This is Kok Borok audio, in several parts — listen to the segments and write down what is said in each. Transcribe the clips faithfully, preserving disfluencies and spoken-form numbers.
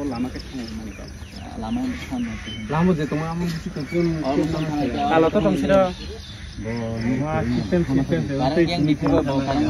bo lama khe thangwi mani kok. Lama thang. Lama je tongma amon bisi tongchun. Kalo to tong sira. Bo system, system. Karang yang di pura bo karang.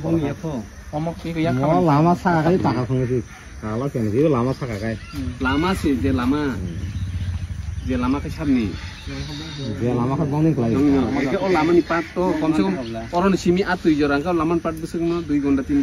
Bong ya kho. Omok ki ya. Lama saka kai taka khong si. Kalo kene si lama saka kai. Lama si je lama. Je lama khe sabni. Je lama khe bongni klai. Dong no. Eke o lama ni part to kom se kom oro ni simi atwi jora ka lama ni part bwswk no dui gonda tin